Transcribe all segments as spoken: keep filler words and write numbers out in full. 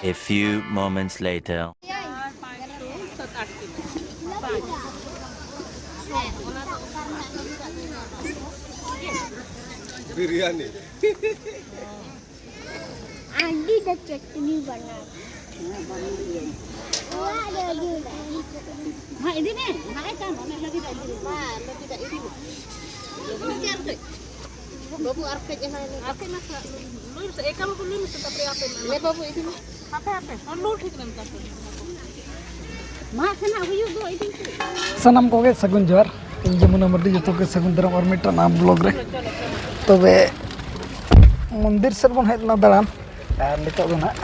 A few moments later. Biryani. ᱟᱹᱰᱤ ᱫᱚ ᱪᱟᱹᱴᱱᱤ ᱵᱟᱱᱟᱣ᱾ ᱚᱲᱟᱜ ᱨᱮ ᱟᱹᱰᱤ ᱢᱟ ᱤᱫᱤ ᱢᱮ, ᱢᱟ ᱮᱠᱟᱞ ᱢᱟ, ᱢᱮ ᱞᱟᱹᱜᱤᱫ ᱤᱫᱤ ᱢᱮ᱾ ᱢᱟ ᱞᱟᱹᱜᱤᱫ ᱤᱫᱤ ᱢᱮ᱾ ᱵᱟᱹᱵᱩ ᱟᱨ ᱠᱟᱹᱡ ᱮᱢᱟᱭ ᱢᱮ᱾ ᱟᱯᱮ ᱢᱟ ᱥᱟ-, ᱞᱩᱭ ᱢᱮᱥᱮ, ᱮᱠᱟᱞ ᱠᱚ ᱞᱩᱭ ᱢᱮᱥᱮ, ᱛᱟᱯᱚᱨᱮ ᱟᱯᱮ ᱢᱟ᱾ ᱞᱮ ᱵᱟᱹᱵᱩ ᱤᱫᱤ ᱢᱮ᱾ ᱦᱟᱯᱮ, ᱦᱟᱯᱮ, ᱦᱚᱸ, ᱞᱩ ᱴᱷᱤᱠ ᱞᱮᱱ ᱛᱟᱯᱮ᱾ ᱢᱟ ᱥᱮᱱᱟᱜ ᱦᱩᱭᱩᱜ ᱫᱚ ᱤᱫᱤ ᱯᱮ᱾ ᱥᱟᱱᱟᱢ ᱠᱚᱜᱮ ᱥᱟᱹᱜᱩᱱ ᱡᱚᱦᱟᱨ᱾ ᱤᱧ ᱡᱚᱢᱩᱱᱟ ᱢᱟᱨᱰᱤ, ᱡᱚᱛᱚ ᱜᱮ ᱥᱟᱹᱜᱩᱱ ᱫᱟᱨᱟᱢ ᱟᱨ ᱢᱤᱫᱴᱟᱝ ᱱᱟᱣᱟ ᱵᱞᱚᱜ ᱨᱮ᱾ ᱛᱚᱵᱮ ᱢᱚᱱᱫᱤᱨ ᱥᱮᱫ ᱵᱚᱱ ᱦᱮᱡ ᱞᱮᱱᱟ ᱫᱟᱬᱟᱱ, ᱟᱨ ᱱᱤᱛᱚᱜ ᱫᱚ ᱱᱟᱦᱟᱜ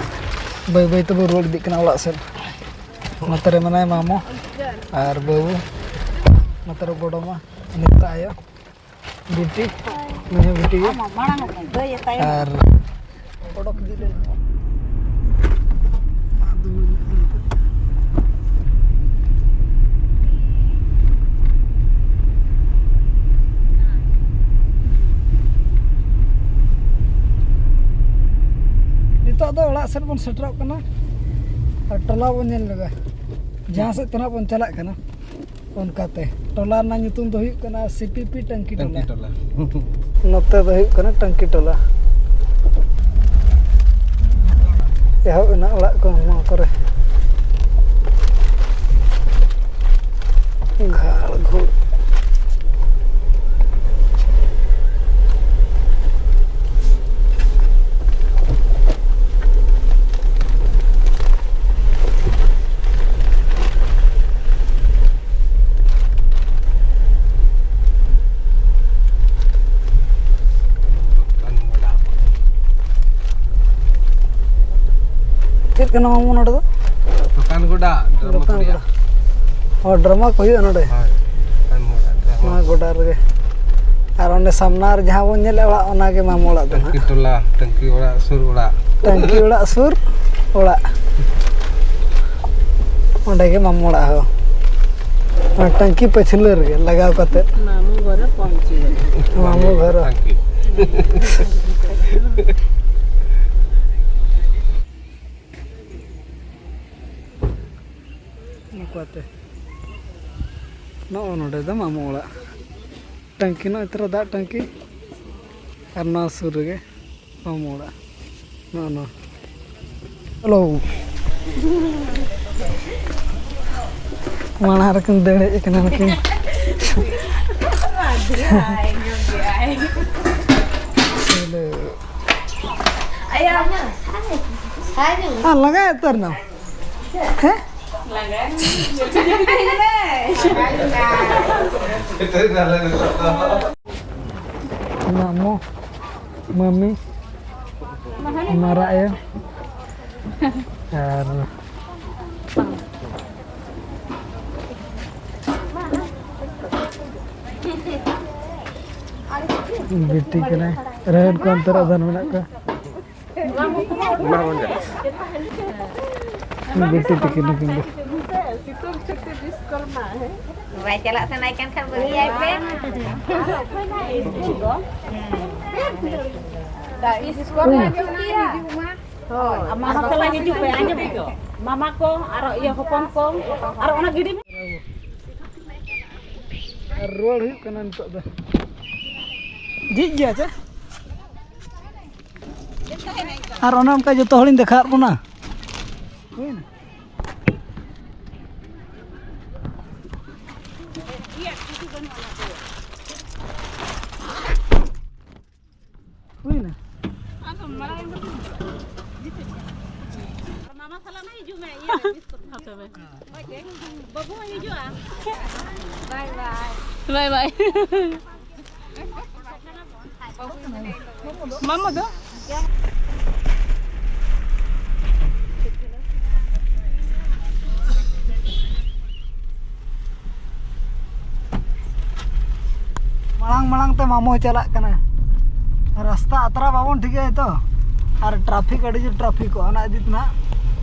ᱵᱟᱹᱭ ᱵᱟᱹᱭ ᱛᱮᱵᱚᱱ ᱨᱩᱣᱟᱹᱲ ᱤᱫᱤᱜ ᱠᱟᱱᱟ ᱚᱲᱟᱜ ᱥᱮᱫ᱾ ᱱᱚᱛᱮ ᱨᱮ ᱢᱮᱱᱟᱭ ᱢᱟᱢᱚ ᱟᱨ ᱵᱟᱹᱵᱩ, ᱱᱚᱛᱮ ᱨᱮ ᱜᱚᱰᱚᱢᱟ, ᱱᱤᱛᱚᱜ ᱟᱭᱳ᱾ ᱵᱤᱴᱤ, ᱱᱩᱭ ᱦᱚᱸ ᱵᱤᱴᱤ ᱜᱮ᱾ ᱟᱢ ᱢᱟᱲᱟᱝ ᱟᱠᱟᱱ, ᱫᱟᱹᱭ ᱮ ᱛᱟᱭᱚᱢ᱾ ᱟᱨ ᱚᱰᱚᱠ ᱤᱫᱤ ᱞᱮᱱ᱾ ᱱᱤᱛᱚᱜ ᱫᱚ ᱚᱲᱟᱜ ᱥᱮᱫ ᱵᱚᱱ ᱥᱮᱴᱮᱨᱚᱜ ᱠᱟᱱᱟ ᱟᱨ ᱴᱚᱞᱟ ᱵᱚᱱ ᱧᱮᱞ ᱞᱮᱜᱟ, ᱡᱟᱦᱟᱸ ᱥᱮᱫ ᱛᱮ ᱱᱟᱜ ᱵᱚᱱ ᱪᱟᱞᱟᱜ ᱠᱟᱱᱟ᱾ ᱚᱱᱠᱟᱛᱮ ᱴᱚᱞᱟ ᱨᱮᱱᱟᱜ ᱧᱩᱛᱩᱢ ᱫᱚ ᱦᱩᱭᱩᱜ ᱠᱟᱱᱟ ᱥᱤ ᱯᱤ ᱯᱤ ᱴᱟᱝᱠᱤ ᱴᱚᱞᱟ᱾ ᱴᱟᱝᱠᱤ ᱴᱚᱞᱟ᱾ ᱱᱚᱛᱮ ᱫᱚ ᱦᱩᱭᱩᱜ ᱠᱟᱱᱟ ᱴᱟᱝᱠᱤ ᱴᱚᱞᱟ᱾ ᱮᱦᱚᱵ ᱮᱱᱟ ᱚᱲᱟᱜ ᱠᱚ ᱱᱚᱣᱟ ᱠᱚᱨᱮ᱾ ᱜᱷᱟᱲ ᱜᱷᱩᱲ᱾ ᱪᱮᱫ ᱠᱟᱱᱟ ᱢᱟᱢᱩ ᱱᱚᱰᱮ ᱫᱚ? ᱫᱚᱠᱟᱱ ᱜᱚᱰᱟ, ᱰᱨᱟᱢᱟ ᱫᱚᱠᱟᱱ ᱠᱚ ᱨᱮᱭᱟᱜ᱾ ᱜᱚᱰᱟ᱾ ᱚ, ᱰᱨᱟᱢᱟ ᱠᱚ ᱦᱩᱭᱩᱜᱼᱟ ᱱᱚᱰᱮ? ᱦᱳᱭ, ᱫᱚᱠᱟᱱ ᱜᱚᱰᱟ, ᱰᱨᱟᱢᱟ᱾ ᱱᱚᱣᱟ ᱜᱚᱰᱟ ᱨᱮᱜᱮ᱾ ᱟᱨ ᱚᱸᱰᱮ ᱥᱟᱢᱱᱟ ᱨᱮ ᱡᱟᱦᱟᱸ ᱵᱚᱱ ᱧᱮᱞᱮᱫ ᱚᱲᱟᱜ, ᱚᱱᱟᱜᱮ ᱢᱟᱢᱚ ᱚᱲᱟᱜ ᱫᱚ ᱴᱟᱝᱠᱤ ᱱᱟᱦᱟᱜ᱾ ᱴᱚᱞᱟ, ᱴᱟᱝᱠᱤ ᱚᱲᱟᱜ ᱥᱩᱨ ᱚᱲᱟᱜ᱾ ᱴᱟᱝᱠᱤ ᱚᱲᱟᱜ ᱥᱩᱨ ᱚᱲᱟᱜ᱾ ᱚᱸᱰᱮ ᱜᱮ ᱢᱟᱢᱚ ᱚᱲᱟᱜ ᱦᱚᱸ᱾ ᱚᱱᱟ ᱴᱟᱝᱠᱤ ᱯᱟᱹᱪᱷᱞᱟᱹ ᱨᱮᱜᱮ ᱞᱟᱜᱟᱣ ᱠᱟᱛᱮ᱾ ᱢᱟᱢᱩ ᱜᱷᱚᱨᱮ ᱯᱚᱦᱚᱸᱪᱤ ᱮᱱᱟ᱾ ᱢᱟᱢᱩ ᱜᱷᱚᱨ᱾ ᱴᱟᱝᱠᱤ᱾ ᱵᱟᱛᱮ᱾ ᱱᱚᱜᱼᱚ ᱱᱚᱰᱮ ᱫᱚ ᱢᱟᱢᱚ ᱚᱲᱟᱜ᱾ ᱴᱟᱝᱠᱤ, ᱱᱚᱜᱼᱚᱭ ᱛᱚᱨᱟ ᱫᱟᱜ ᱴᱟᱝᱠᱤ᱾ ᱟᱨ ᱱᱚᱣᱟ ᱥᱩᱨ ᱨᱮᱜᱮ ᱢᱟᱢᱚ ᱚᱲᱟᱜ᱾ ᱱᱚᱜᱼᱚ ᱱᱚᱣᱟ᱾ ᱦᱮᱞᱳ᱾ ᱢᱟᱲᱟᱝ ᱨᱮᱠᱤᱱ ᱫᱟᱹᱲ ᱦᱮᱡ ᱟᱠᱟᱱᱟ ᱱᱩᱠᱤᱱ᱾ ᱦᱮᱞᱳ᱾ ᱟᱨ ᱞᱟᱸᱜᱟ ᱩᱛᱟᱹᱨ ᱱᱟᱢ᱾ ᱦᱮᱸ? ᱢᱟᱢᱚ, ᱢᱟᱹᱢᱤ, ᱢᱟᱨᱟᱜ ᱟᱭᱳ, ᱟᱨ ᱵᱤᱴᱤ ᱠᱟᱱᱟᱭ᱾ ᱨᱟᱦᱮᱞ ᱠᱚ ᱚᱱᱛᱮ ᱨᱮ ᱟᱫᱷᱟᱱ ᱢᱮᱱᱟᱜ ᱠᱚᱣᱟ᱾ ᱵᱤᱴᱤ ᱛᱟᱹᱠᱤᱱ ᱱᱩᱠᱤᱱ ᱫᱚ᱾ ᱵᱟᱭ ᱪᱟᱞᱟᱜ ᱥᱟᱱᱟᱭ ᱠᱟᱱ ᱠᱷᱟᱱ ᱵᱟᱹᱜᱤᱭᱟᱭ ᱯᱮ᱾ ᱦᱳᱭ, ᱟᱨ ᱢᱟᱢᱟ ᱥᱟᱞᱟᱜ ᱦᱤᱡᱩᱜ ᱯᱮ, ᱟᱸᱡᱚᱢ ᱯᱮ᱾ ᱢᱟᱢᱟ ᱠᱚ, ᱟᱨ ᱤᱭᱟᱹ ᱦᱚᱯᱚᱱ ᱠᱚ, ᱟᱨ ᱚᱱᱟ ᱜᱤᱰᱤ ᱢᱮ᱾ ᱟᱨ ᱨᱩᱣᱟᱹᱲ ᱦᱩᱭᱩᱜ ᱠᱟᱱᱟ ᱱᱤᱛᱚᱜ ᱫᱚ᱾ ᱡᱷᱤᱡ ᱜᱮᱭᱟ ᱪᱮ? ᱟᱨ ᱚᱱᱮ ᱚᱱᱠᱟ ᱡᱚᱛᱚ ᱦᱚᱲᱤᱧ ᱫᱮᱠᱷᱟᱣᱟᱫ ᱵᱚᱱᱟ᱾ ᱦᱩᱭᱱᱟ᱾ ᱦᱩᱭᱱᱟ᱾ ᱢᱟᱢᱟ ᱥᱟᱞᱟᱜ ᱱᱟ ᱦᱤᱡᱩᱜ ᱢᱮ, ᱤᱭᱟᱹ ᱨᱮ, ᱵᱤᱥᱠᱩᱴ᱾ ᱛᱚᱵᱮ᱾ ᱵᱟᱹᱵᱩ ᱦᱚᱸ ᱦᱤᱡᱩᱜᱼᱟ᱾ ᱵᱟᱭ ᱵᱟᱭ᱾ ᱵᱟᱭ ᱵᱟᱭ᱾ ᱢᱟᱢᱟ ᱫᱚ? ᱢᱟᱲᱟᱝ ᱢᱟᱲᱟᱝ ᱛᱮ ᱢᱟᱢᱚᱭ ᱪᱟᱞᱟᱜ ᱠᱟᱱᱟ᱾ ᱨᱟᱥᱛᱟ ᱟᱛᱨᱟ ᱵᱟᱵᱚᱱ ᱴᱷᱤᱠᱟᱹᱭᱟ ᱛᱚ, ᱟᱨ ᱴᱨᱟᱯᱷᱤᱠ ᱟᱹᱰᱤ ᱡᱳᱨ ᱴᱨᱟᱯᱷᱤᱠᱚᱜᱼᱟ, ᱚᱱᱟ ᱤᱫᱤ ᱛᱮ ᱱᱟᱜ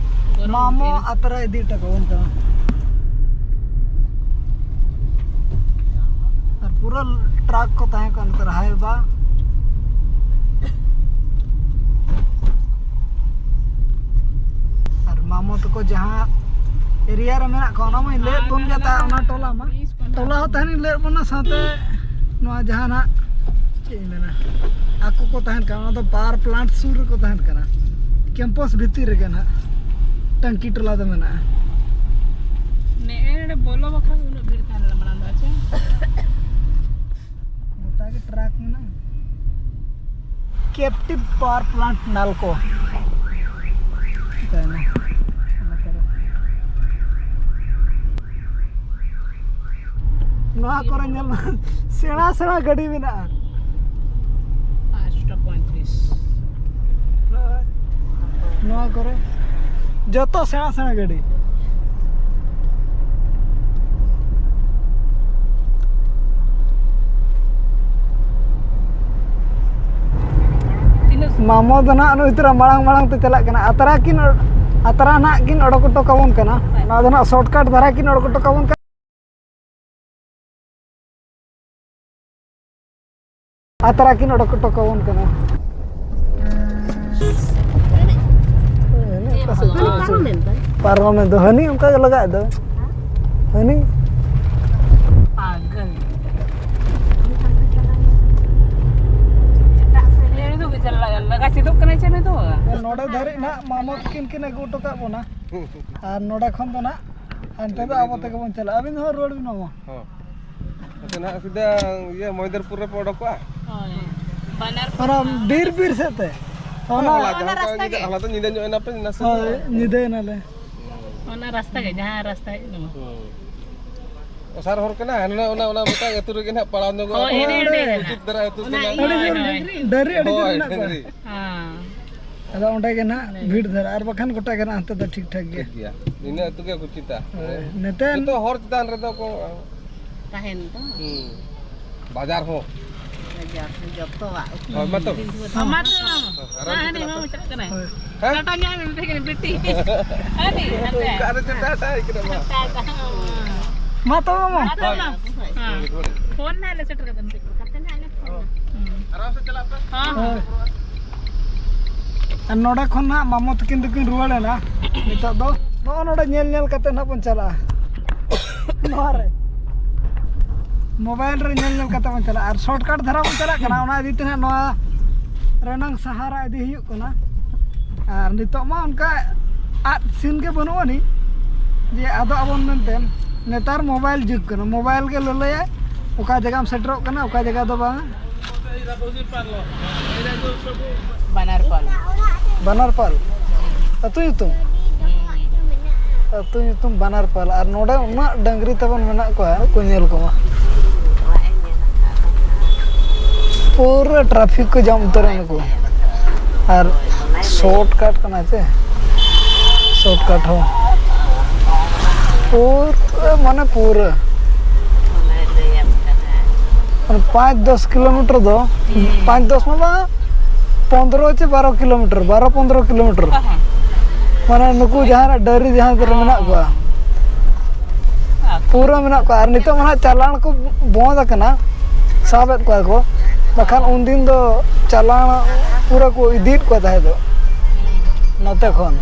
ᱢᱟᱢᱚ ᱟᱛᱨᱟ ᱤᱫᱤ ᱦᱚᱴᱚ ᱠᱟᱵᱚᱱ ᱠᱟᱱᱟ᱾ ᱟᱨ ᱯᱩᱨᱟᱹ ᱴᱨᱟᱠ ᱠᱚ ᱛᱟᱦᱮᱸ ᱠᱟᱱᱟ ᱱᱚᱛᱮ ᱨᱮ, ᱦᱟᱭ ᱵᱟ᱾ ᱟᱨ ᱢᱟᱢᱚ ᱛᱟᱠᱚ ᱡᱟᱦᱟᱸ ᱮᱨᱤᱭᱟ ᱨᱮ ᱢᱮᱱᱟᱜ ᱠᱚᱣᱟ, ᱚᱱᱟ ᱢᱟᱧ ᱞᱟᱹᱭᱮᱫ ᱵᱚᱱ ᱜᱮ, ᱛᱟ ᱚᱱᱟ ᱴᱚᱞᱟ ᱢᱟ, ᱴᱚᱞᱟ ᱦᱚᱸ ᱛᱟᱦᱮᱱᱤᱧ ᱞᱟᱹᱭᱮᱫ ᱵᱚᱱᱟ, ᱥᱟᱶᱛᱮ ᱱᱚᱣᱟ ᱡᱟᱦᱟᱱᱟᱜ ᱪᱮᱫ ᱤᱧ ᱢᱮᱱᱟ, ᱟᱠᱚ ᱠᱚ ᱛᱟᱦᱮᱱ ᱠᱟᱱᱟ, ᱚᱱᱟ ᱫᱚ ᱯᱟᱣᱟᱨ ᱯᱞᱟᱱᱴ ᱥᱩᱨ ᱨᱮᱠᱚ ᱛᱟᱦᱮᱱ ᱠᱟᱱᱟ, ᱠᱮᱢᱯᱟᱥ ᱵᱷᱤᱛᱤᱨ ᱨᱮᱜᱮ ᱱᱟᱦᱟᱜ ᱴᱟᱝᱠᱤ ᱴᱚᱞᱟ ᱫᱚ ᱢᱮᱱᱟᱜᱼᱟ᱾ ᱱᱮᱜᱼᱮ ᱱᱚᱰᱮ ᱵᱚᱞᱚ ᱵᱟᱠᱷᱨᱟ ᱜᱮ ᱩᱱᱟᱹᱜ ᱵᱷᱤᱲ ᱛᱟᱦᱮᱸ ᱞᱮᱱᱟ ᱢᱟᱲᱟᱝ ᱫᱚ, ᱟᱪᱪᱷᱟ᱾ ᱜᱚᱴᱟ ᱜᱮ ᱴᱨᱟᱠ ᱢᱮᱱᱟᱜᱼᱟ᱾ ᱠᱮᱯᱴᱤᱵᱷ ᱯᱟᱣᱟᱨ ᱯᱞᱟᱱᱴ ᱱᱟᱞᱠᱳ᱾ ᱛᱟᱭᱱᱟ᱾ ᱚᱱᱟ ᱠᱚᱨᱮ᱾ ᱱᱚᱣᱟ ᱠᱚᱨᱮ ᱧᱮᱞ ᱢᱮ, ᱥᱮᱬᱟ ᱥᱮᱬᱟ ᱜᱟᱹᱰᱤ ᱢᱮᱱᱟᱜᱼᱟ᱾ ᱯᱟᱸᱪᱴᱟ ᱯᱚᱸᱭᱛᱨᱤᱥ᱾ ᱱᱚᱣᱟ ᱠᱚᱨᱮ ᱡᱚᱛᱚ ᱥᱮᱬᱟ ᱥᱮᱬᱟ ᱜᱟᱹᱰᱤ᱾ ᱛᱤᱱᱟᱹᱜ ᱥᱩᱨ? ᱢᱟᱢᱚ ᱫᱚ ᱱᱟᱜ ᱱᱩᱭ ᱛᱚᱨᱟ ᱢᱟᱲᱟᱝ ᱢᱟᱲᱟᱝ ᱛᱮ ᱪᱟᱞᱟᱜ ᱠᱟᱱᱟ᱾ ᱟᱛᱨᱟ ᱠᱤᱱ ᱚᱰ-, ᱟᱛᱨᱟ ᱱᱟᱜ ᱠᱤᱱ ᱚᱰᱚᱠ ᱦᱚᱴᱚ ᱠᱟᱵᱚᱱ ᱠᱟᱱᱟ᱾ ᱱᱚᱣᱟ ᱫᱚ ᱱᱟᱜ ᱥᱚᱨᱴᱠᱟᱴ ᱫᱷᱟᱨᱟ ᱠᱤᱱ ᱚᱰᱚᱠ ᱦᱚᱴᱚ ᱠᱟᱵᱚᱱ ᱠᱟᱱᱟ᱾ ᱟᱛᱨᱟ ᱠᱤᱱ ᱚᱰᱚᱠ ᱦᱚᱴᱚ ᱠᱟᱵᱚᱱ ᱠᱟᱱᱟ᱾ ᱦᱟᱱᱮ ᱚᱠᱟ ᱥᱮᱫ ᱪᱟᱞᱟᱜ ᱠᱟᱱᱟ? ᱯᱟᱨᱚᱢᱮᱱ ᱛᱟᱭ᱾ ᱯᱟᱨᱚᱢᱮᱱ ᱫᱚ ᱦᱟᱹᱱᱤ ᱚᱱᱠᱟ ᱜᱮ ᱞᱟᱜᱟᱜ ᱫᱚ᱾ ᱦᱟᱹᱱᱤ᱾ ᱯᱟᱜᱚᱞ᱾ ᱮᱴᱟᱜ ᱥᱮᱫ ᱨᱮ ᱩᱱᱤ ᱫᱚ ᱪᱟᱞᱟᱜ ᱞᱟᱜᱟ ᱪᱮᱫᱚᱜ ᱠᱟᱱᱟᱭ ᱪᱮ ᱱᱩᱭ ᱫᱚ? ᱱᱚᱰᱮ ᱫᱷᱟᱹᱨᱤᱡ ᱱᱟᱜ ᱢᱟᱢᱚ ᱛᱟᱹᱠᱤᱱ ᱠᱤᱱ ᱟᱹᱜᱩ ᱦᱚᱴᱚ ᱠᱟᱜ ᱵᱚᱱᱟ᱾ ᱟᱨ ᱱᱚᱰᱮ ᱠᱷᱚᱱ ᱫᱚ ᱱᱟᱜ ᱦᱟᱱᱛᱮ ᱫᱚ ᱟᱵᱚ ᱛᱮᱜᱮ ᱵᱚᱱ ᱪᱟᱞᱟᱜᱼᱟ᱾ ᱟᱹᱵᱤᱱ ᱫᱚ ᱦᱟᱸᱜ ᱨᱩᱣᱟᱹᱲ ᱵᱤᱱ ᱢᱟᱢᱚ᱾ ᱦᱚᱸ᱾ ᱱᱚᱛᱮ ᱱᱟᱜ ᱥᱤᱫᱷᱟ ᱤᱭᱟᱹ ᱢᱚᱭᱫᱚᱨᱯᱩᱨ ᱨᱮᱯᱮ ᱚᱰᱚᱠᱚᱜᱼᱟ? ᱦᱳᱭ᱾ ᱵᱟᱱᱟᱨ ᱚᱱᱟ ᱵᱤᱨ ᱵᱤᱨ ᱥᱮᱫ ᱛᱮ᱾ ᱦᱚᱸ, ᱚᱱᱟ ᱦᱚᱞᱟ ᱚᱱᱟ ᱡᱟᱦᱟᱸ ᱨᱟᱥᱛᱟ ᱞᱮᱠᱟ ᱜᱮ᱾ ᱦᱚᱞᱟ ᱫᱚ ᱧᱤᱫᱟᱹ ᱧᱚᱜ ᱮᱱᱟ ᱯᱮ, ᱱᱟᱥᱮ ᱦᱳᱭ, ᱧᱚᱜ᱾ ᱧᱤᱫᱟᱹᱭᱮᱱᱟᱞᱮ᱾ ᱚᱱᱟ ᱨᱟᱥᱛᱟ ᱜᱮ, ᱡᱟᱦᱟᱸ ᱨᱟᱥᱛᱟ ᱦᱮᱡ ᱮᱱᱟ᱾ ᱦᱩᱸ᱾ ᱚᱥᱟᱨ ᱦᱚᱨ ᱠᱟᱱᱟ, ᱦᱟᱱᱟ ᱚᱱᱟ, ᱚᱱᱟ ᱢᱤᱫᱴᱟᱝ ᱟᱹᱛᱩ ᱨᱮᱜᱮ ᱱᱟᱦᱟᱜ ᱯᱟᱲᱟᱣ ᱧᱚᱜᱚᱜᱼᱟ᱾ ᱦᱳᱭ, ᱦᱳᱭ, ᱦᱳᱭ, ᱦᱳᱭ᱾ ᱩᱪᱤᱛ ᱫᱷᱟᱨᱟ ᱟᱹᱛᱩ ᱚᱱᱟ ᱠᱟᱱᱟ᱾ ᱤᱭᱟᱹ ᱟᱹᱰᱤ ᱡᱳᱨ ᱦᱳᱭ᱾ ᱰᱟᱹᱝᱨᱤ, ᱰᱟᱹᱝᱨᱤ ᱟᱹᱰᱤ ᱡᱳᱨ ᱦᱳᱭ, ᱢᱮᱱᱟᱜ ᱠᱚᱣᱟ᱾ ᱰᱟᱹᱝᱨᱤ᱾ ᱦᱮᱸ᱾ ᱟᱫᱚ ᱚᱸᱰᱮ ᱜᱮ ᱱᱟᱦᱟᱜ ᱵᱷᱤᱲ ᱫᱷᱟᱨᱟ, ᱟᱨ ᱵᱟᱠᱷᱟᱱ ᱜᱚᱴᱟ ᱜᱮ ᱱᱟᱦᱟᱜ ᱦᱟᱱᱛᱮ ᱫᱚ ᱴᱷᱤᱠ ᱴᱷᱟᱠ ᱜᱮᱭᱟ᱾ ᱴᱷᱤᱠ ᱜᱮᱭᱟ᱾ ᱤᱱᱟᱹ ᱟᱹᱛᱩ ᱜᱮ ᱠᱚ ᱪᱮᱫᱟ᱾ ᱦᱳᱭ, ᱱᱮᱛᱟᱨ ᱡᱚᱛᱚ ᱦᱚᱨ ᱪᱮᱛᱟᱱ ᱨᱮᱫᱚ ᱠᱚ ᱛᱟᱦᱮᱱ ᱫᱚ᱾ ᱦᱩᱸ᱾ ᱵᱟᱡᱟᱨ ᱦᱚᱸ᱾ ᱵᱟᱡᱟᱨ ᱦᱚᱸ ᱡᱚᱛᱚ᱾ ᱦᱳᱭ, ᱢᱟ ᱛᱚᱵᱮ᱾ ᱢᱟ ᱛᱚᱵᱮ᱾ ᱦᱮᱸ, ᱦᱟᱹᱱᱤ ᱢᱟᱢᱟ ᱪᱟᱞᱟᱜ ᱠᱟᱱᱟᱭ᱾ ᱦᱮᱸ? ᱴᱟᱴᱟ ᱧᱟᱢ ᱢᱮ, ᱢᱤᱫ ᱴᱷᱮᱱ ᱵᱤᱴᱤ᱾ ᱦᱟᱹᱱᱤ, ᱦᱟᱱᱛᱮ᱾ ᱚᱠᱟᱨᱮ ᱪᱚ ᱴᱟᱴᱟ ᱦᱮᱡ ᱠᱟᱱᱟ, ᱢᱟ᱾ ᱴᱟᱴᱟ᱾ ᱢᱟ ᱛᱚᱵᱮ, ᱢᱟᱢᱟ᱾ ᱢᱟ ᱛᱚᱵᱮ, ᱢᱟ᱾ ᱦᱮᱸ᱾ ᱯᱷᱳᱱ ᱱᱟᱦᱟᱜ ᱞᱮ ᱥᱮᱴᱮᱨ ᱠᱟᱛᱮ ᱱᱟᱦᱟᱜ ᱞᱮ ᱯᱷᱳᱱᱟ᱾ ᱦᱩᱸ᱾ ᱟᱨᱟᱢ ᱥᱮ ᱪᱟᱞᱟᱜ ᱯᱮ᱾ ᱦᱮᱸ, ᱦᱮᱸ᱾ ᱦᱳᱭ᱾ ᱟᱨ ᱱᱚᱰᱮ ᱠᱷᱚᱱ ᱱᱟᱦᱟᱜ ᱢᱟᱢᱚ ᱛᱟᱹᱠᱤᱱ ᱫᱚᱠᱤᱱ ᱨᱩᱣᱟᱹᱲ ᱮᱱᱟ᱾ ᱱᱤᱛᱚᱜ ᱫᱚ ᱱᱚᱜᱼᱚ ᱱᱚᱰᱮ ᱧᱮᱞ ᱧᱮᱞ ᱠᱟᱛᱮ ᱱᱟᱦᱟᱜ ᱵᱚᱱ ᱪᱟᱞᱟᱜᱼᱟ᱾ ᱱᱚᱣᱟ ᱨᱮ ᱢᱳᱵᱟᱭᱤᱞ ᱨᱮ ᱧᱮᱞ ᱧᱮᱞ ᱠᱟᱛᱮ ᱵᱚᱱ ᱪᱟᱞᱟᱜᱼᱟ, ᱟᱨ ᱥᱚᱨᱴᱠᱟᱴ ᱫᱷᱟᱨᱟ ᱵᱚᱱ ᱪᱟᱞᱟᱜ ᱠᱟᱱᱟ᱾ ᱚᱱᱟ ᱤᱫᱤ ᱛᱮ ᱱᱟᱦᱟᱜ ᱱᱚᱣᱟ ᱨᱮᱱᱟᱝ ᱥᱟᱦᱟᱨᱟ ᱤᱫᱤ ᱦᱩᱭᱩᱜ ᱠᱟᱱᱟ᱾ ᱟᱨ ᱱᱤᱛᱚᱜ ᱢᱟ ᱚᱱᱠᱟ ᱟᱫ ᱥᱤᱱ ᱜᱮ ᱵᱟᱹᱱᱩᱜ ᱟᱹᱱᱤᱡ ᱡᱮ ᱟᱫᱚᱜ ᱟᱵᱚᱱ ᱢᱮᱱᱛᱮ᱾ ᱱᱮᱛᱟᱨ ᱢᱳᱵᱟᱭᱤᱞ ᱡᱩᱜᱽ ᱠᱟᱱᱟ, ᱢᱳᱵᱟᱭᱤᱞ ᱜᱮ ᱞᱟᱹᱞᱟᱹᱭᱟᱭ ᱚᱠᱟ ᱡᱟᱭᱜᱟᱢ ᱥᱮᱴᱮᱨᱚᱜ ᱠᱟᱱᱟ, ᱚᱠᱟ ᱡᱟᱭᱜᱟ ᱫᱚ ᱵᱟᱝ᱾ ᱵᱟᱱᱟᱨ ᱯᱟᱞ᱾ ᱵᱟᱱᱟᱨ ᱯᱟᱞ ᱟᱹᱛᱩ ᱧᱩᱛᱩᱢ? ᱟᱹᱛᱩ ᱧᱩᱛᱩᱢ ᱵᱟᱱᱟᱨ ᱯᱟᱞ᱾ ᱟᱨ ᱱᱚᱰᱮ ᱩᱱᱟᱹᱜ ᱰᱟᱹᱝᱨᱤ ᱛᱟᱵᱚᱱ ᱢᱮᱱᱟᱜ ᱠᱚᱣᱟ, ᱠᱚ ᱧᱮᱞ ᱠᱚᱢᱟ᱾ ᱯᱩᱨᱟᱹ ᱴᱨᱟᱯᱷᱤᱠ ᱠᱚ ᱡᱟᱢ ᱩᱛᱟᱹᱨᱟ ᱱᱩᱠᱩ᱾ ᱟᱨ ᱥᱚᱨᱴ ᱠᱟᱴ ᱠᱟᱱᱟ ᱪᱮ, ᱥᱚᱨᱴ ᱠᱟᱴ ᱦᱚᱸ ᱯᱩᱨᱟᱹ, ᱢᱟᱱᱮ ᱯᱩᱨᱟᱹ ᱢᱟᱱᱮ ᱯᱟᱸᱪ ᱫᱚᱥ ᱠᱤᱞᱳᱢᱤᱴᱟᱨ ᱫᱚ, ᱯᱟᱸᱪ ᱫᱚᱥ ᱢᱟ ᱵᱟᱝ, ᱯᱚᱱᱫᱽᱨᱚ ᱪᱮ ᱵᱟᱨᱚ ᱠᱤᱞᱳᱢᱤᱴᱟᱨ, ᱵᱟᱨᱚ ᱯᱚᱱᱫᱽᱨᱚ ᱠᱤᱞᱳᱢᱤᱴᱟᱨ᱾ ᱢᱟᱱᱮ ᱱᱩᱠᱩ ᱡᱟᱦᱟᱸ ᱰᱟᱹᱝᱨᱤ ᱡᱟᱦᱟᱸ ᱠᱚᱨᱮ ᱢᱮᱱᱟᱜ ᱠᱚᱣᱟ, ᱯᱩᱨᱟᱹ ᱢᱮᱱᱟᱜ ᱠᱚᱣᱟ᱾ ᱟᱨ ᱱᱤᱛᱚᱜ ᱢᱟ ᱱᱟᱦᱟᱜ ᱪᱟᱞᱟᱱ ᱠᱚ ᱵᱚᱸᱫᱽ ᱟᱠᱟᱱᱟ, ᱥᱟᱵᱮᱫ ᱠᱚᱣᱟ ᱠᱚ, ᱵᱟᱠᱷᱟᱱ ᱩᱱᱫᱤᱱ ᱫᱚ ᱪᱟᱞᱟᱱ ᱯᱩᱨᱟᱹ ᱠᱚ ᱤᱫᱤᱭᱮᱫ ᱠᱚᱣᱟ ᱛᱟᱦᱮᱸ ᱫᱚ ᱱᱚᱛᱮ ᱠᱷᱚᱱ,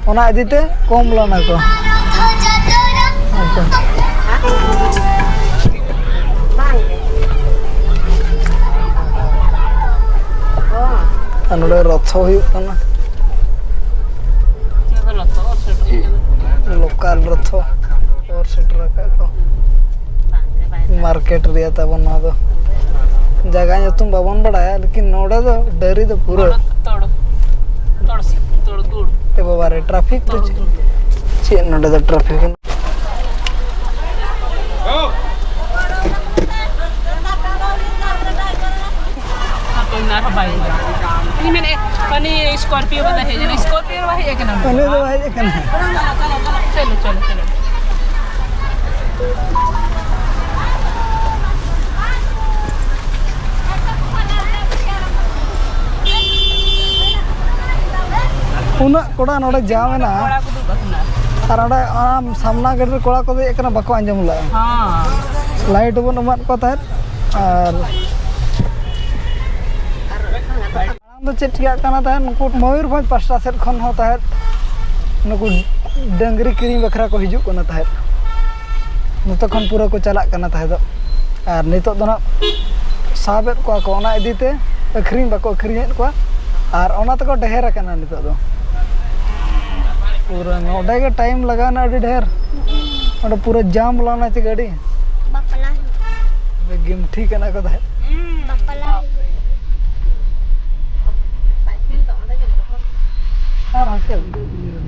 ᱚᱱᱟ ᱤᱫᱤ ᱛᱮ ᱠᱚᱢ ᱞᱮᱱᱟ ᱠᱚ᱾ ᱟᱪᱪᱷᱟ᱾ ᱟᱨ ᱱᱚᱰᱮ ᱨᱚᱛᱷᱚ ᱦᱩᱭᱩᱜ ᱠᱟᱱᱟ᱾ ᱞᱳᱠᱟᱞ ᱨᱚᱛᱷᱚ ᱚᱨ ᱥᱮᱴᱮᱨ ᱟᱠᱟᱫ ᱠᱚ᱾ ᱢᱟᱨᱠᱮᱴ ᱨᱮᱭᱟᱜ ᱛᱟᱵᱚᱱ ᱱᱚᱣᱟ ᱫᱚ᱾ ᱡᱟᱭᱜᱟ ᱧᱩᱛᱩᱢ ᱵᱟᱵᱚᱱ ᱵᱟᱲᱟᱭᱟ, ᱞᱮᱠᱤᱱ ᱱᱚᱰᱮ ᱫᱚ ᱰᱟᱹᱨᱤ ᱫᱚ ᱯᱩᱨᱟᱹ᱾ ᱛᱚᱲ, ᱛᱚᱲ, ᱛᱚᱲ ᱜᱩᱲ᱾ ᱮ ᱵᱟᱵᱟ ᱨᱮ, ᱴᱨᱟᱯᱷᱤᱠ ᱫᱚ ᱪᱮᱫ? ᱪᱮᱫ ᱱᱚᱰᱮ ᱫᱚ ᱴᱨᱟᱯᱷᱤᱠ? ᱦᱟᱯᱮ, ᱚᱱᱟ ᱟᱨᱦᱚᱸ ᱵᱟᱭ ᱦᱤᱡᱩᱜᱼᱟ᱾ ᱩᱱᱤ ᱢᱮᱱᱮᱫ, ᱩᱱᱤ ᱥᱠᱚᱨᱯᱤᱭᱳ ᱵᱟᱞᱟ ᱦᱮᱡ ᱮᱱᱟ, ᱥᱠᱚᱨᱯᱤᱭᱳ ᱵᱟᱞᱟ ᱦᱮᱡ ᱟᱠᱟᱱᱟ᱾ ᱩᱱᱤ ᱫᱚ ᱵᱟᱭ ᱦᱮᱡ ᱟᱠᱟᱱᱟ᱾ ᱪᱚᱞᱚ, ᱪᱚᱞᱚ, ᱪᱚᱞᱚ᱾ ᱩᱱᱟᱹᱜ ᱠᱚᱲᱟ ᱱᱚᱰᱮ ᱡᱟᱢ ᱮᱱᱟ᱾ ᱠᱚᱲᱟ ᱠᱚ ᱫᱩᱲᱩᱵ ᱟᱠᱟᱱᱟ᱾ ᱟᱨ ᱚᱸᱰᱮ ᱟᱢ ᱥᱟᱢᱱᱟ ᱜᱟᱹᱰᱤ ᱨᱮ ᱠᱚᱲᱟ ᱠᱚ ᱫᱮᱡ ᱟᱠᱟᱱᱟ, ᱵᱟᱠᱚ ᱟᱸᱡᱚᱢ ᱞᱮᱫᱼᱟ᱾ ᱦᱚᱸ᱾ ᱞᱟᱭᱤᱴ ᱵᱚᱱ ᱮᱢᱟᱫ ᱠᱚ ᱛᱟᱦᱮᱸᱫ᱾ ᱟᱨ ᱢᱟᱲᱟᱝ ᱫᱚ ᱪᱮᱫ ᱪᱤᱠᱟᱹᱜ ᱠᱟᱱᱟ ᱛᱟᱦᱮᱸᱫ, ᱱᱩᱠᱩ ᱢᱚᱭᱩᱨᱵᱷᱚᱸᱡᱽ ᱯᱟᱥᱴᱟ ᱥᱮᱫ ᱠᱷᱚᱱ ᱦᱚᱸ ᱛᱟᱦᱮᱸᱫ ᱱᱩᱠᱩ ᱰᱟᱹᱝᱨᱤ ᱠᱤᱨᱤᱧ ᱵᱟᱠᱷᱨᱟ ᱠᱚ ᱦᱤᱡᱩᱜ ᱠᱟᱱᱟ ᱛᱟᱦᱮᱸᱫ᱾ ᱱᱚᱛᱮ ᱠᱷᱚᱱ ᱯᱩᱨᱟᱹ ᱠᱚ ᱪᱟᱞᱟᱜ ᱠᱟᱱᱟ ᱛᱟᱦᱮᱸᱫ᱾ ᱟᱨ ᱱᱤᱛᱚᱜ ᱫᱚ ᱱᱟᱜ ᱥᱟᱵᱮᱫ ᱠᱚᱣᱟ ᱠᱚ, ᱚᱱᱟ ᱤᱫᱤ ᱛᱮ ᱟᱹᱠᱷᱨᱤᱧ ᱵᱟᱠᱚ ᱟᱹᱠᱷᱨᱤᱧᱮᱫ ᱠᱚᱣᱟ᱾ ᱟᱨ ᱚᱱᱟ ᱛᱮᱠᱚ ᱰᱷᱮᱨ ᱟᱠᱟᱱᱟ ᱱᱤᱛᱚᱜ ᱫᱚ᱾ ᱯᱩᱨᱟᱹ ᱱᱚᱰᱮ ᱜᱮ ᱴᱟᱭᱤᱢ ᱞᱟᱜᱟᱣᱱᱟ ᱟᱹᱰᱤ ᱰᱷᱮᱨ᱾ ᱚᱸᱰᱮ ᱯᱩᱨᱟᱹ ᱡᱟᱢ ᱞᱮᱱᱟ ᱪᱮ ᱜᱟᱹᱰᱤ᱾ ᱵᱟᱯᱞᱟ ᱦᱩᱭᱩᱜ᱾ ᱜᱤᱢᱴᱷᱤ ᱠᱟᱱᱟ ᱠᱚ ᱛᱟᱦᱮᱸᱫ᱾ ᱵᱟᱯᱞᱟ ᱦᱩᱭᱩᱜ᱾ ᱟᱨ ᱦᱟᱱᱛᱮ ᱩᱰᱩᱠ ᱦᱩᱭᱩᱜᱼᱟ᱾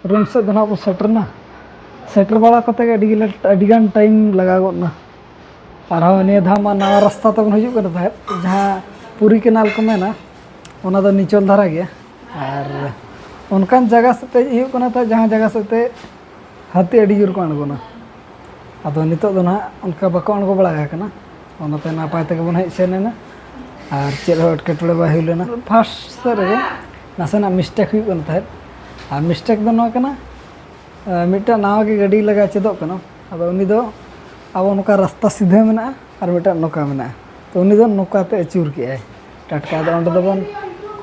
ᱨᱩᱢ ᱥᱮᱫ ᱫᱚ ᱱᱟᱦᱟᱜ ᱵᱚᱱ ᱥᱮᱴᱮᱨ ᱮᱱᱟ᱾ ᱥᱮᱴᱮᱨ ᱵᱟᱲᱟ ᱠᱟᱛᱮ ᱜᱮ ᱟᱹᱰᱤ ᱜᱮᱞᱮ, ᱟᱹᱰᱤ ᱜᱟᱱ ᱴᱟᱭᱤᱢ ᱞᱟᱜᱟᱣ ᱜᱚᱫ ᱮᱱᱟ᱾ ᱟᱨᱦᱚᱸ ᱱᱤᱭᱟᱹ ᱫᱷᱟᱣ ᱢᱟ ᱱᱟᱣᱟ ᱨᱟᱥᱛᱟ ᱛᱮᱵᱚᱱ ᱦᱤᱡᱩᱜ ᱠᱟᱱᱟ ᱛᱟᱦᱮᱸᱫ, ᱡᱟᱦᱟᱸ ᱯᱩᱨᱤ ᱠᱮᱱᱟᱞ ᱠᱚ ᱢᱮᱱᱟ, ᱚᱱᱟ ᱫᱚ ᱱᱤᱪᱚᱞ ᱫᱷᱟᱨᱟ ᱜᱮᱭᱟ᱾ ᱟᱨ ᱚᱱᱠᱟᱱ ᱡᱟᱭᱜᱟ ᱥᱮᱫ ᱛᱮ ᱦᱩᱭᱩᱜ ᱠᱟᱱᱟ ᱛᱟᱦᱮᱸᱫ, ᱡᱟᱦᱟᱸ ᱡᱟᱭᱜᱟ ᱥᱮᱫ ᱛᱮ ᱦᱟᱹᱛᱤ ᱟᱹᱰᱤ ᱡᱳᱨ ᱠᱚ ᱟᱬᱜᱚᱱᱟ᱾ ᱟᱫᱚ ᱱᱤᱛᱚᱜ ᱫᱚ ᱱᱟᱦᱟᱜ ᱚᱱᱠᱟ ᱵᱟᱠᱚ ᱟᱬᱜᱚ ᱵᱟᱲᱟ ᱟᱠᱟᱱᱟ᱾ ᱚᱱᱟᱛᱮ ᱱᱟᱯᱟᱭ ᱛᱮᱜᱮ ᱵᱚᱱ ᱦᱮᱡ ᱥᱮᱱ ᱮᱱᱟ ᱟᱨ ᱪᱮᱫ ᱦᱚᱸ ᱮᱴᱠᱮᱴᱚᱬᱮ ᱵᱟᱭ ᱦᱩᱭ ᱞᱮᱱᱟ᱾ ᱯᱷᱟᱥᱴ ᱥᱮᱫ ᱨᱮᱜᱮ ᱱᱟᱥᱮᱱᱟᱜ ᱢᱤᱥᱴᱮᱠ ᱦᱩᱭᱩᱜ ᱠᱟᱱ ᱛᱟᱦᱮᱸᱫ᱾ ᱟᱨ ᱢᱤᱥᱴᱮᱠ ᱫᱚ ᱱᱚᱣᱟ ᱠᱟᱱᱟ, ᱟᱨ ᱢᱤᱫᱴᱟᱝ ᱱᱟᱣᱟ ᱜᱮ ᱜᱟᱹᱰᱤ ᱞᱟᱜᱟ ᱪᱮᱫᱚᱜ ᱠᱟᱱᱟ᱾ ᱟᱫᱚ ᱩᱱᱤ ᱫᱚ ᱟᱵᱚ ᱱᱚᱝᱠᱟ ᱨᱟᱥᱛᱟ ᱥᱤᱫᱷᱟᱹ ᱢᱮᱱᱟᱜᱼᱟ ᱟᱨ ᱢᱤᱫᱴᱟᱝ ᱱᱚᱝᱠᱟ ᱢᱮᱱᱟᱜᱼᱟ᱾ ᱛᱚ ᱩᱱᱤ ᱫᱚ ᱱᱚᱝᱠᱟ ᱛᱮ ᱟᱹᱪᱩᱨ ᱠᱮᱜᱼᱟᱭ ᱴᱟᱴᱠᱟ᱾ ᱟᱫᱚ ᱚᱸᱰᱮ ᱫᱚᱵᱚᱱ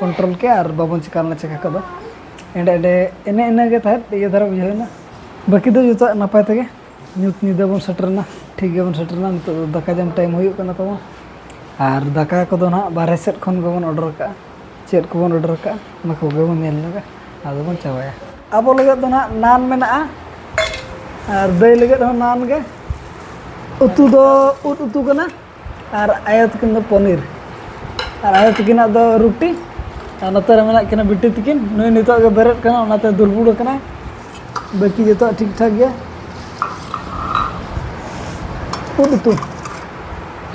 ᱠᱚᱱᱴᱨᱳᱞ ᱠᱮᱜᱼᱟ ᱟᱨ ᱵᱟᱵᱚᱱ ᱪᱤᱠᱟ ᱞᱮᱱᱟ ᱪᱤᱠᱟ ᱠᱚᱫᱚ᱾ ᱮᱸᱰᱮ ᱮᱸᱰᱮ ᱮᱱᱮ ᱤᱱᱟᱹ ᱜᱮ ᱛᱟᱦᱮᱸᱫ ᱤᱭᱟᱹ ᱫᱷᱟᱨᱟ ᱵᱩᱡᱷᱟᱹᱣ ᱮᱱᱟ᱾ ᱵᱟᱹᱠᱤ ᱫᱚ ᱡᱚᱛᱚᱣᱟᱜ ᱱᱟᱯᱟᱭ ᱛᱮᱜᱮ᱾ ᱧᱩᱛ ᱧᱤᱫᱟᱹ ᱵᱚᱱ ᱥᱮᱴᱮᱨᱮᱱᱟ, ᱴᱷᱤᱠ ᱜᱮᱵᱚᱱ ᱥᱮᱴᱮᱨᱮᱱᱟ᱾ ᱱᱤᱛᱚᱜ ᱫᱚ ᱫᱟᱠᱟ ᱡᱚᱢ ᱴᱟᱭᱤᱢ ᱦᱩᱭᱩᱜ ᱠᱟᱱᱟ ᱛᱟᱵᱚᱱ᱾ ᱟᱨ ᱫᱟᱠᱟ ᱠᱚᱫᱚ ᱱᱟᱦᱟᱜ ᱵᱟᱨᱦᱮ ᱥᱮᱫ ᱠᱷᱚᱱ ᱜᱮᱵᱚᱱ ᱚᱰᱟᱨ ᱠᱟᱜᱼᱟ᱾ ᱪᱮᱫ ᱠᱚᱵᱚᱱ ᱚᱰᱟᱨ ᱠᱟᱜᱼᱟ, ᱚᱱᱟ ᱠᱚᱜᱮ ᱵᱚᱱ ᱧᱮᱞ ᱧᱚᱜᱟ, ᱟᱫᱚ ᱵᱚᱱ ᱪᱟᱵᱟᱭᱟ᱾ ᱟᱵᱚ ᱞᱟᱹᱜᱤᱫ ᱫᱚ ᱱᱟᱦᱟᱜ ᱱᱟᱱ ᱢᱮᱱᱟᱜᱼᱟ ᱟᱨ ᱫᱟᱹᱭ ᱞᱟᱹᱜᱤᱫ ᱦᱚᱸ ᱱᱟᱱ ᱜᱮ᱾ ᱩᱛᱩ ᱫᱚ ᱩᱫ ᱩᱛᱩ ᱠᱟᱱᱟ ᱟᱨ ᱟᱭᱳ ᱛᱟᱹᱠᱤᱱ ᱫᱚ ᱯᱚᱱᱤᱨ ᱟᱨ ᱟᱭᱳ ᱛᱟᱹᱠᱤᱱᱟᱜ ᱫᱚ ᱨᱩᱴᱤ᱾ ᱟᱨ ᱱᱚᱛᱮ ᱨᱮ ᱢᱮᱱᱟᱜ ᱠᱤᱱᱟ ᱵᱤᱴᱤ ᱛᱟᱹᱠᱤᱱ, ᱱᱩᱭ ᱱᱤᱛᱚᱜ ᱜᱮ ᱵᱮᱨᱮᱫ ᱠᱟᱱᱟ, ᱚᱱᱟᱛᱮ ᱫᱩᱲᱵᱩᱲ ᱟᱠᱟᱱᱟᱭ᱾ ᱵᱟᱹᱠᱤ ᱡᱚᱛᱚᱣᱟᱜ ᱴᱷᱤᱠ ᱴᱷᱟᱠ ᱜᱮᱭᱟ᱾ ᱩᱫ ᱩᱛᱩ᱾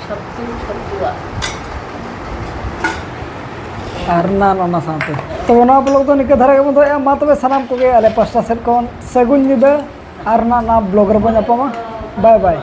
ᱪᱷᱟᱹᱛᱩ ᱪᱷᱟᱹᱛᱩᱣᱟᱜ᱾ ᱟᱨ ᱱᱟᱱ ᱚᱱᱟ ᱥᱟᱶᱛᱮ᱾ ᱛᱚᱵᱮ ᱱᱚᱣᱟ ᱵᱞᱚᱜ ᱫᱚ ᱱᱤᱝᱠᱟᱹ ᱫᱷᱟᱨᱟ ᱜᱮᱵᱚᱱ ᱫᱚᱦᱚᱭᱟ᱾ ᱢᱟ ᱛᱚᱵᱮ ᱥᱟᱱᱟᱢ ᱠᱚᱜᱮ ᱟᱞᱮ ᱯᱟᱥᱴᱟ ᱥᱮᱫ ᱠᱷᱚᱱ ᱥᱟᱹᱜᱩᱱ ᱧᱤᱫᱟᱹ᱾ ᱟᱨ ᱱᱟᱜ ᱱᱚᱣᱟ ᱵᱞᱚᱜ ᱨᱮᱵᱚᱱ ᱧᱟᱯᱟᱢᱟ᱾ ᱵᱟᱭ ᱵᱟᱭ᱾